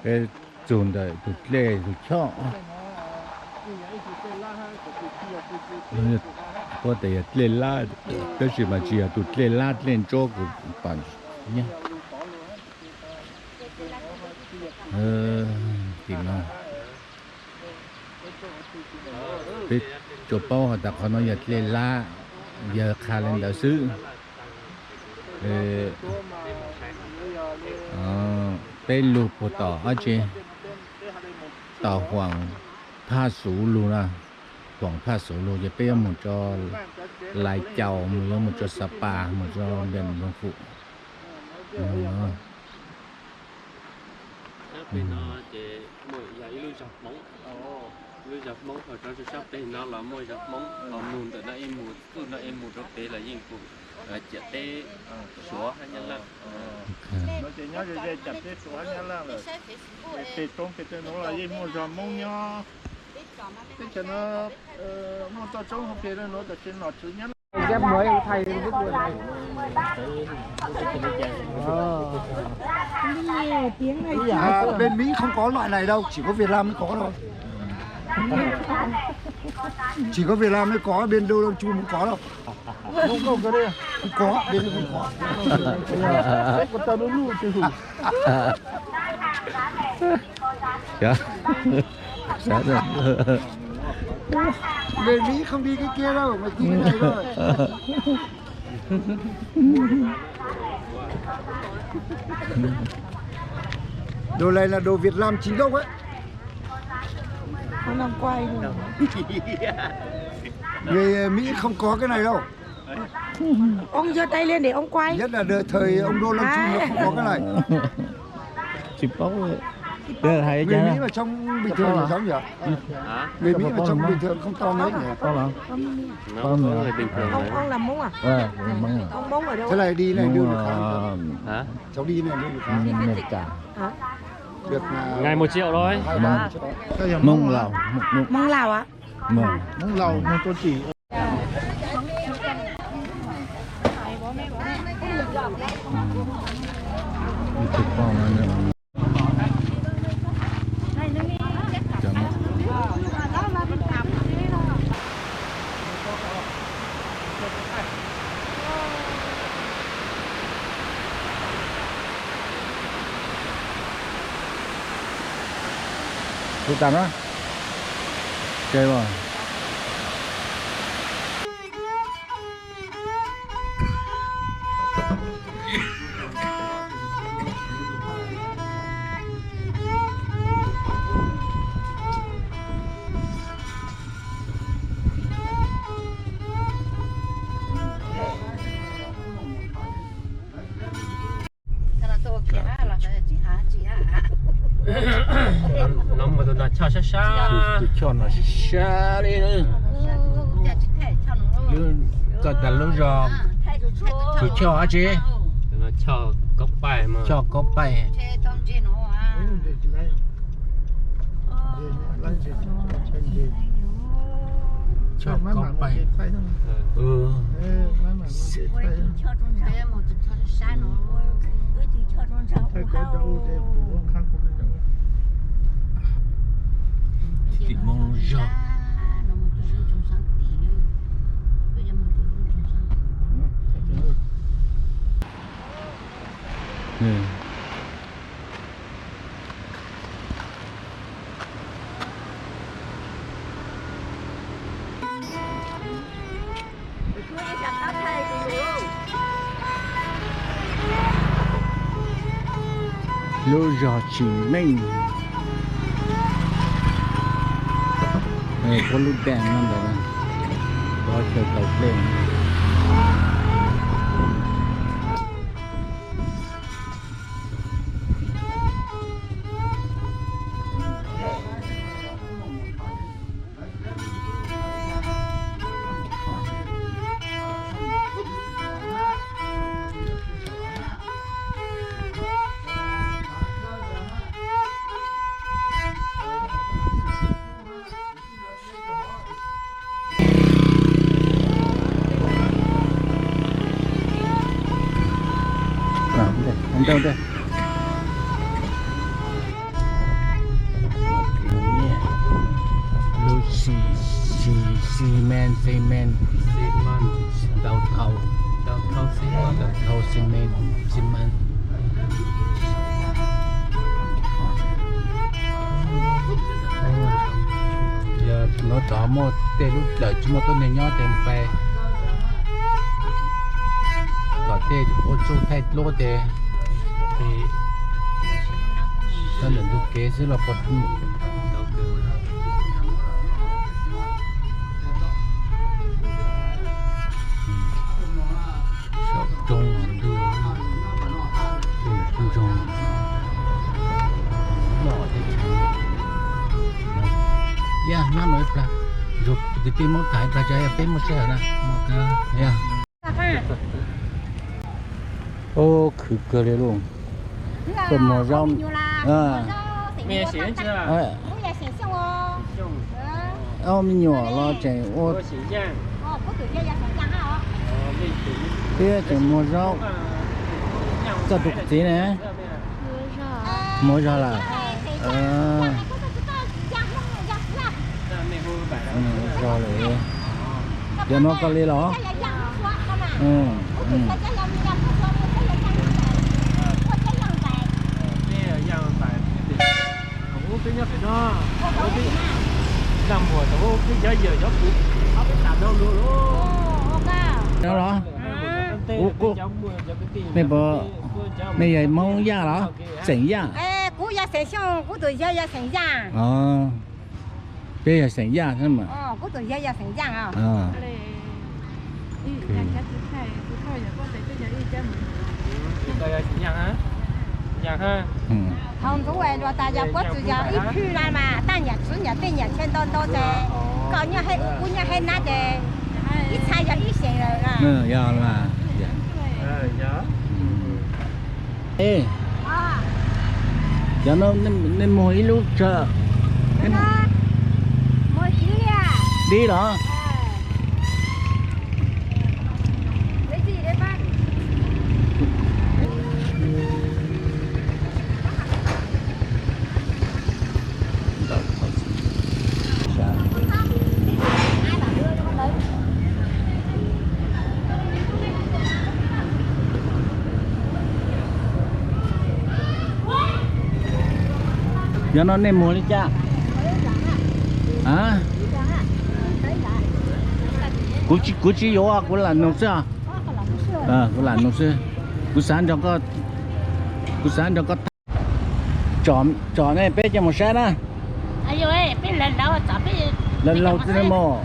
Peb txug ntawm tus dlej tus choj, puab tias yog dlej lab, tab sis mas tsis yog tus dlej lab dlej ntsuab kuv pom nyob tim no. Peb tsuas paub has tas qhov no yog dlej lab, yawg qha le ntawd xwb. Peb lug puag tom dab tsi, tom Huam Phaj Xuv lug na, Huam Phaj Xuv lug ces peb yuav mus rau Lais Caus, mus yuav mus rau Xa Pas, mus rau Npia Nplooj Fum. Peb no ces muaj yog ib lub zog Hmoob, lub zog Hmoob ho rov sab peg no los muaj zog Hmoob, ho mus ntawm no ib mus txuj no ib mus rau pem los yeej kuj ciam teb Suav hab Nyab Laj. Ces nyob ze ciam teb Suav hab Nyab Laj lawm, pem roob pem tej nuav los yeej muaj zog Hmoob nyob. Teb chaws no muaj toj roob hauv pes rau nuav tam sis nom tswv Nyab Laj. Bên Mỹ không có loại này đâu, chỉ có Việt Nam mới có thôi. Chỉ có Việt Nam mới có, bên đâu đâu Trung mới có đâu. Không có, bên đây không có. Bên Mỹ không đi cái kia đâu, mà đi cái này thôi. Đồ này là đồ Việt Nam chính gốc ấy. Không làm quay luôn. Người Mỹ không có cái này đâu. Ông giơ tay lên để ông quay. Nhất là đời thời ông Đô Lâm Chung là không có cái này. Tsis paub. Người Mỹ mà trông bình thường là giống gì ạ? Người Mỹ mà trông bình thường không to mấy nhỉ? Có lắm. Có người bình thường. Ông, ông là Mông à? Ờ, Mông à. Ông Mông ở đâu? Thế này đi này, Mông, đưa được không? Hả? Cháu đi này, đưa được không? Mông, Mông Cà. Hả? Được, à, ngày một triệu thôi. Hai ba triệu. Mông Lào, Mông, Mông. Mông Lào ạ? Mông. Mông Lào, Mông Tô Chỉ. Tus tam na. Ces Los mus tus no choj sab sab. Tus choj no sab sab li. Lub, koj tas lub zog, tus choj dab tsi? Choj Kaub Paij mas. Choj Kaub Paij. Choj Kaub Paij. Tim Moob zog. Lub zog Tsis Meej, puab lub dam no ntawd, puab chaw tau dlej. Ntej, ntej. Xi men, xi men, đầu thầu, đầu thầu xi măng, đầu thầu xi men, xi măng. Yog hnub no muaj tej lub lawm tsis muaj tuab neeg nyob ces pais tom tej ua tsuj thaij duab ces pais lawm ntug kev xwb los puas saum roob ntug, nroog loj thiab tshaj. Yog hnab no ib plag, kwv tij Hmoob tham ib plag tso, yog peb muaj sij hawm na. Yog. Ub, khwv kawg li lauj. Tuaj muag zaub. Ob me nyuam los tseem ua, thiab tseem muag zaub. Koj tus txiv ne? Muag zog lawm. Zog lawm. Cov no koj li los? Los? Nej yog Hmoob Yaj los? Xeem Yaj? Kuv yog Xeem Xyooj, kuv tus yawg yog Xeem Yaj. Peb yog Xeem Yaj thiab mas. Kuv tus yawg yog Xeem Yaj. Thaum ntxov luag tas yog puab tsuas yog ib phwj no mas, tab nyiam txwv nyiam tej nyiam chaw ntau ntau ces koj nyob hab ub, kuv nyob hab nab ces ib txha yog ib xeem lawm. Cov no nej muag ib lub tsawg? Dib los? Cov no nej muag li cas? Kuv tsis yuav, kuv lam nug xwb. Kuv lam nug xwb. Kuv xav nrog koj, kuv xav nrog koj tham. Tsom ne, peb coj mus saib na. Laus laus xwb mus.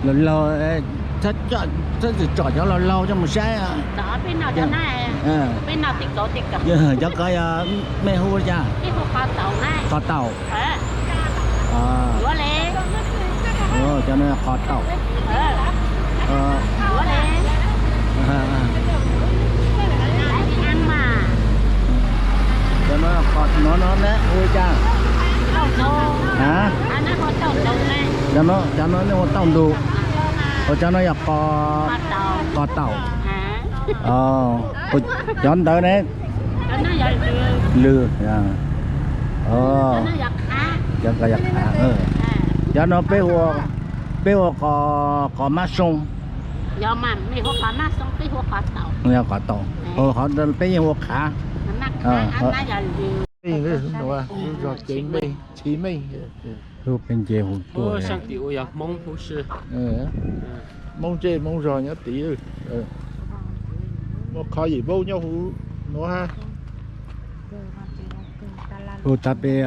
Laus laus, txhob tsom cov laus laus coj mus saib. Cov ko yog mej hu li cas? Qos taum. Cov no qos taum. Cov no qos no ne hu li cas? Cov no nej hu tauj ntug. Ua cov no yog qos taum. Cov ntawd ne? Lws. Cov ko yog khav. Cov no peb hu qos mab soo. Yog qos taum. Peb yeej hu khav. Lub npe nce hu tuaj. Hmoob ntsej Hmoob zog nyob tid. Muaj qhov yim npaub nyob huv nuav hab. Tab peb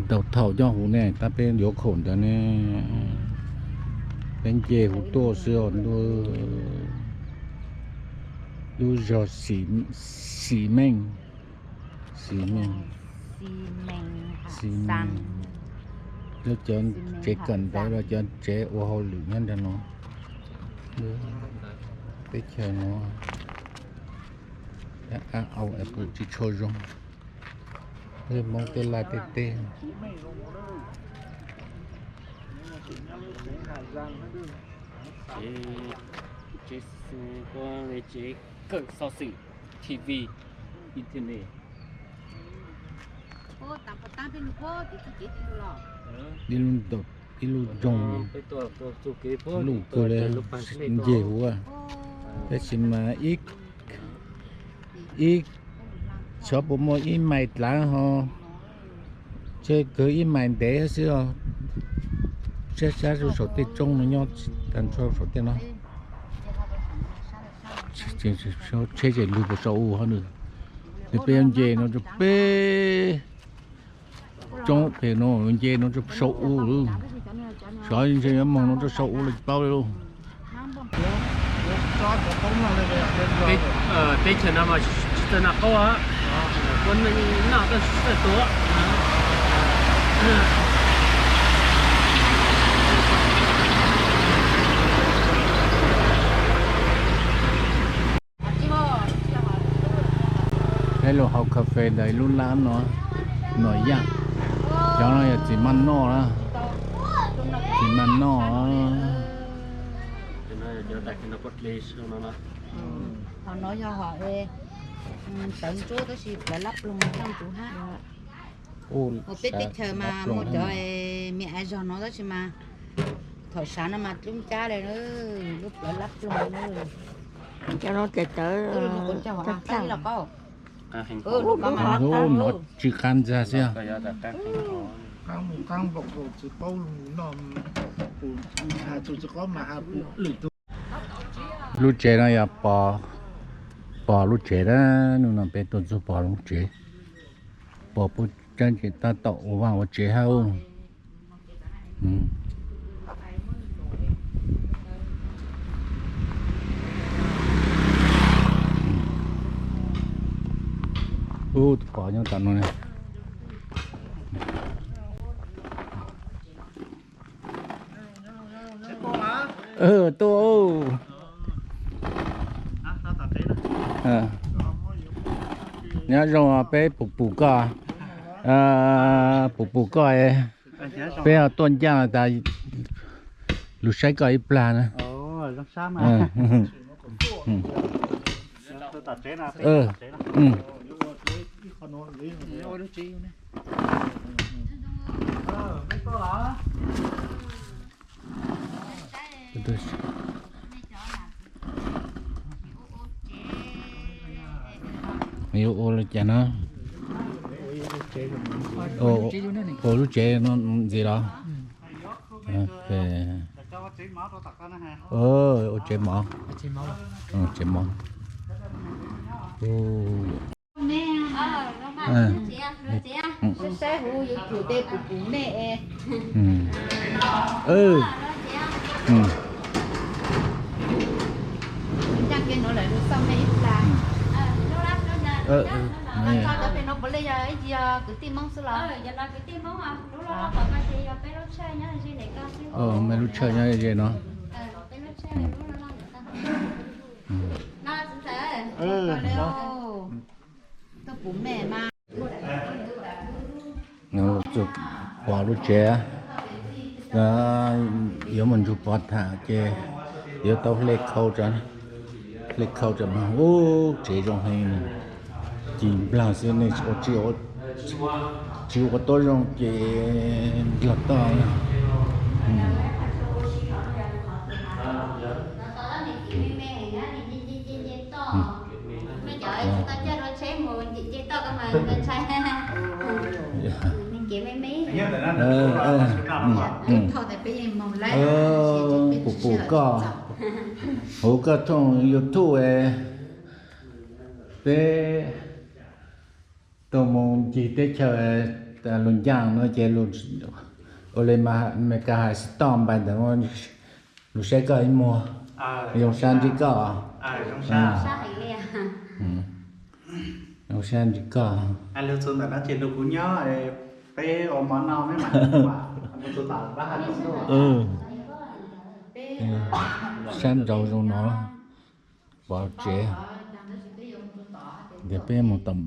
ntaus thaum nyob huv ne, tab peb yuav khaum ntawd ne. Peb nce huv tuaj xwb. Lub zog Xim Meej, Xim Meej, Xim Meej. Lub cov tsev kawm ntawv los cov tsev ua hauj lwm nyob ntawm no. Teb chaws no au es pum tsis tshua zoo. Hmoob tej laj tej teb. Tsev kawm xov xwm, T V, internet. Ib lub ntaus Ib lub nroog, luj kawg li, nce huv, tab sis mas ib, ib, xyov puas muaj ib mais dlav ho, tseg kawg ib mais ntev xwb os. Sab sab rau saum tej roob no nyob tag nrho saum tej no. Tsheb ces lug puas sau u ho nws, nws peb yuav nce no rau peb roob pem no, nce no rau sau u lawm. Xyov ntshe yuav moog no rau sau u los tsis paub li lauj. Teb chaws no mas tsis txawj noj qaub, kuv noj tab sis txawj tuav. Peb lug haus kas fes ntawm ib lub lab no, Noj Yaj. Cov no yog txiv maj noj na, txiv maj noj. Thaum no yog hom tawv ntsuab tab sis plawv lab ploog tau ntsuv hab. Ua peb teb chaws mas muaj cov me av zog no tab sis mas thaum sab no mas dlub ncab li, lub plawv lab ploog na. Cov no ces tawv, tsis qab ntxag xwb. Lub tsev no yog Pov, Pov lub tsev na, hnub no peb tuaj txug Pov lub tsev. Pov puab tseem tab tom ua vaj ua tsev hab. Ub, tus Pov nyob tom no ne. Tuaj. Nyob zoo, peb pum pum koj, pum pum koj, peb tuaj ncaaj tas lug saib koj ib plag na. Yuav ua li cas no? Ua lub tsev no ntxiv los? Ua tsev mov. Tsev mov. Saib huv yuav tsum tej pum pum mej. Ncaaj kiag nuav lawm lug xauj mej ib plag. Cov pem nuav puav leej yog ib yog kwv tij Moob xwb los? Mej lub tshawj nyob ze no. Pov lub tsev, yuav mus nrug Pov tham ces yuav tau hle khau, hle khau rau mas. Ub, tsev zoo heev, ci nplaag xwb, nej tsis ua tuab zoo ces nplaag toj. Pum pum koj, huv koj thooj YouTube, peb tuaj mus ncig teb chaws lug ncaaj no ces ua li Meskas has, tsis toj npaim ntawd, lug saib koj ib muag, zoo sab ntsib koj. Zoo sab ntsib koj. Peb ua mov no, sab nraud zoo no, Pov tsev. Ces peb mus tom,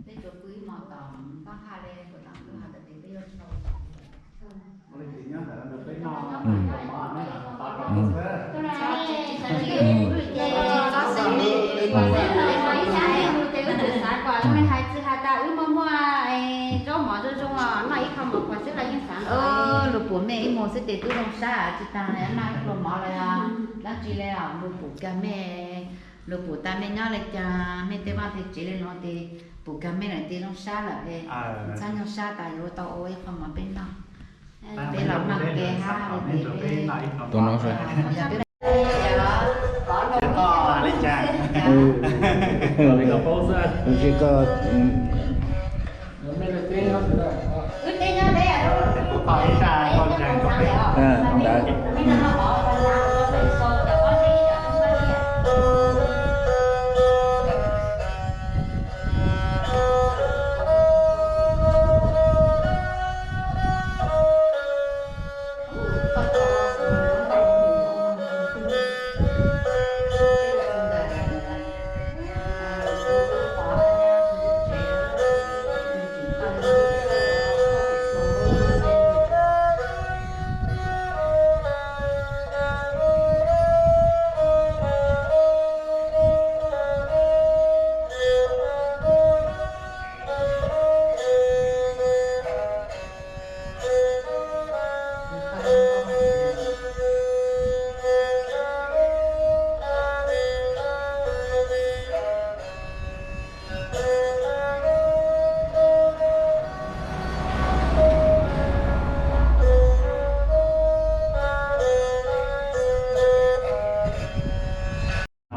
lug Kuv mej ib mus xwb ces tub zoo sab tsis tas noj ib pluag mov lawm. Dab tsi le os, luag pum kag mej, luag pum tas mej nyob le caag, mej tej vaj tej tsev le nuav ces pum kag mej lawm ces zoo sab lawm. Txhob nyuaj sab tas yuav tau ua ib qho mov peb noj. Peb los noj ke hab.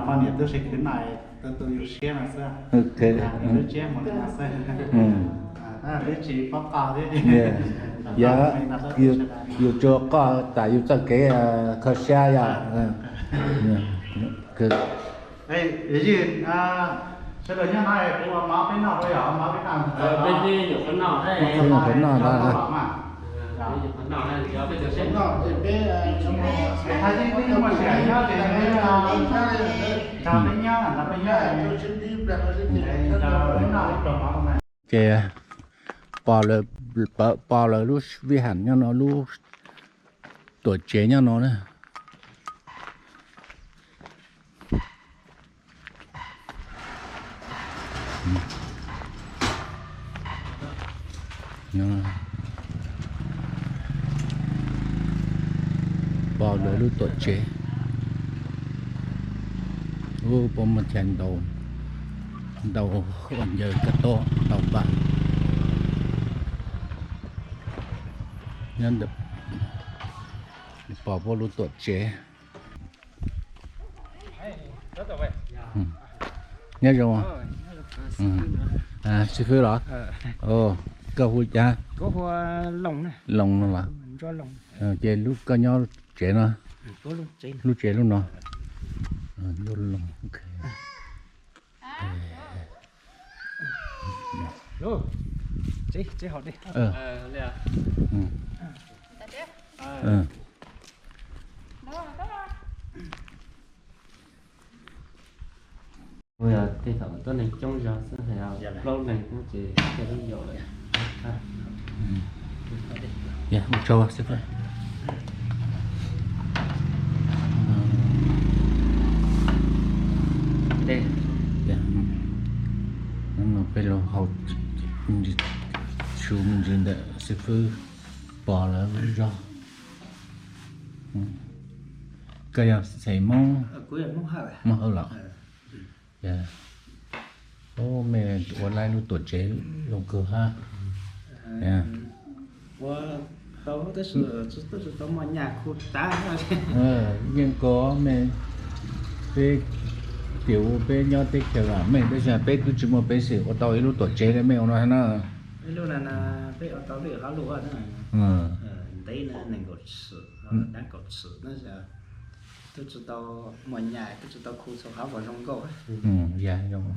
Poj niam tub se khwv noj tu tu yus siab no xwb. Lub tsiab mus li no xwb. Lub tsis paub qoj thiab. Yog yus tsuas qoj tas yus txoj kev kho siab yom. Ywg, sawv daws nyob no kuv ua mov peb noj, ua mov peb noj. Peb nyuam qhuav noj no. Ces pom lawv, pom lawv lub vij ham nyob no, lub tuam tsev nyob no na. Pom lawv lub tuam tsev. Ub, puas muaj chaw ntau, ntau ua ncaws kab tob ntau npaum. Nyob ntawm, pom puab lub tuam tsev. Nyob zoo. Xib fwb los? Koj hu cas? Loos no los? Ces lub koj nyob tsev no, lub tsev lub no. Tej thaum tuab neeg coob zog xwb, plaub leeg xwb ces tej lub yaum lawm. Ua tsaug xib fwb. Peb los haus su me ntsis ntawm xib fwb Pov lawv lub zog. Koj yog xeem Hmoob, Hmoob Hawj los? Mej ua laib lub tuam tsev zoo kawg hab. Yeej kawg mej, peb tias ua peb nyob teb chaws mej, tab sis peb twb tsis muaj peev xwm ua tau ib lub tuam tsev li mej ua no na. Ya zoo.